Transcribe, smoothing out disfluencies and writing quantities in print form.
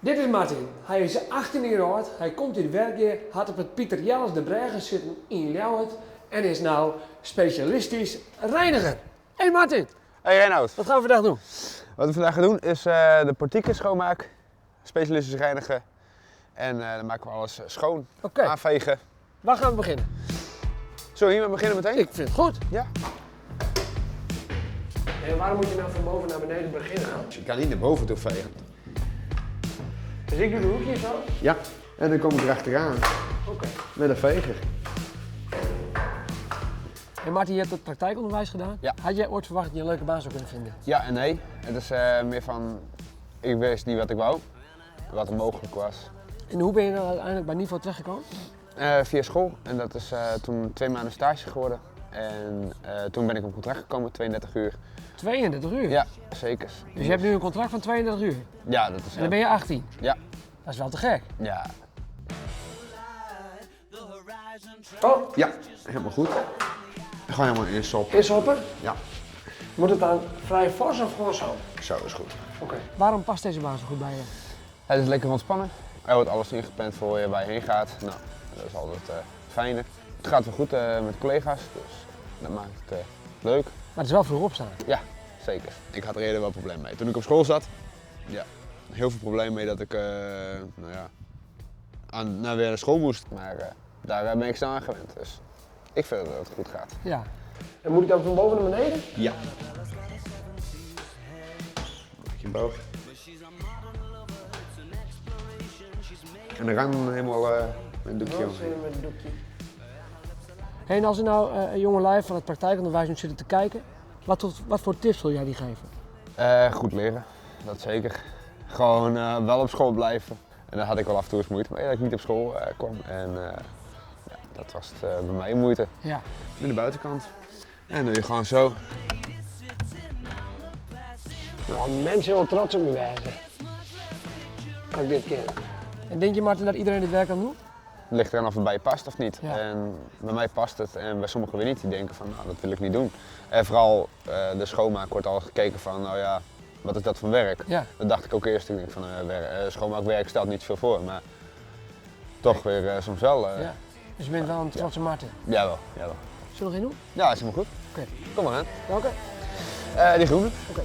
Dit is Martin. Hy is 18 jier âld, hy komt út Wergea, hat op it Piter Jelles de Brêge sitten yn Ljouwert en is no spesjalistysk reiniger. Hey Martin! Hey Reinoud. Wat gaan we vandaag doen? Wat we vandaag gaan doen is eh, de portieken schoonmaken, specialistisch reinigen en eh, dan maken we alles eh, schoon, Oké. aanvegen. Waar gaan we beginnen? Zullen we hiermee beginnen meteen? Ik vind het goed. Ja. En waarom moet je nou van boven naar beneden beginnen dan? Je kan niet naar boven toe vegen. Dus ik doe de hoekjes zo? Ja. En dan kom ik erachteraan Oké. met een veger. En Martin, je hebt het praktijkonderwijs gedaan. Ja. Had jij ooit verwacht dat je een leuke baan zou kunnen vinden? Ja en nee. Het is eh, meer van, ik wist niet wat ik wou, wat er mogelijk was. En hoe ben je nou uiteindelijk bij Nivo terechtgekomen? Eh, via school en dat is eh, toen twee maanden stage geworden. En eh, toen ben ik op contract gekomen, 32 uur. 32 uur? Ja, zeker. Dus je hebt nu een contract van 32 uur. Ja, dat is En dan ben je 18? Ja. Dat is wel te gek. Ja. Oh, Ja, helemaal goed. Gewoon helemaal insoppen. insoppen? Ja. Moet het dan vrij fors of gewoon zo? Zo is goed. Oké. Waarom past deze baan zo goed bij je? Het is lekker ontspannen. Er wordt alles ingepland voor je waar je heen gaat. Nou, dat is altijd eh fijner. Het gaat wel goed eh, met collega's, dus dat maakt het eh, leuk. Maar het is wel vroeg opstaan. Ja, zeker. Ik had er eerder wel problemen mee. Toen ik op school zat, ja, heel veel problemen mee dat ik eh, nou ja, aan, naar weer naar school moest. Maar eh, daar eh, ben ik snel aan gewend. Dus ik vind dat het goed gaat. Ja. En moet ik dan van boven naar beneden? Ja. Beetje boog. En de rand helemaal eh, met een doekje omheen. met een doekje. Hey, en als er nou eh, een jonge lui van het praktijkonderwijs nu zitten te kijken, wat, wat voor tips wil jij die geven? Eh, goed leren, dat zeker. Gewoon eh, wel op school blijven. En daar had ik wel af en toe eens moeite mee dat ik niet op school eh, kwam. En eh, ja, dat was het, eh, bij mij moeite. Ja. Nu de buitenkant. En doe je gewoon zo. Nou, mensen wel trots op me wijzen. Dat ik dit ken. En denk je Martin dat iedereen dit werk kan doen? Het ligt eraan of het bij je past of niet. Ja. En bij mij past het en bij sommigen weer niet. Die denken van, nou, dat wil ik niet doen. En vooral eh, de schoonmaak wordt al gekeken van, nou ja, wat is dat voor werk? Ja. Dat dacht ik ook eerst. Ik denk van, eh, schoonmaakwerk stelt niet veel voor. Maar toch weer eh, soms wel. eh, Ja. Dus je bent wel een trotse Martin. Jawel, jawel. Zullen we nog één doen? Ja, is helemaal goed. Oké. Kom maar aan. Welke? Eh, die groene. Oké.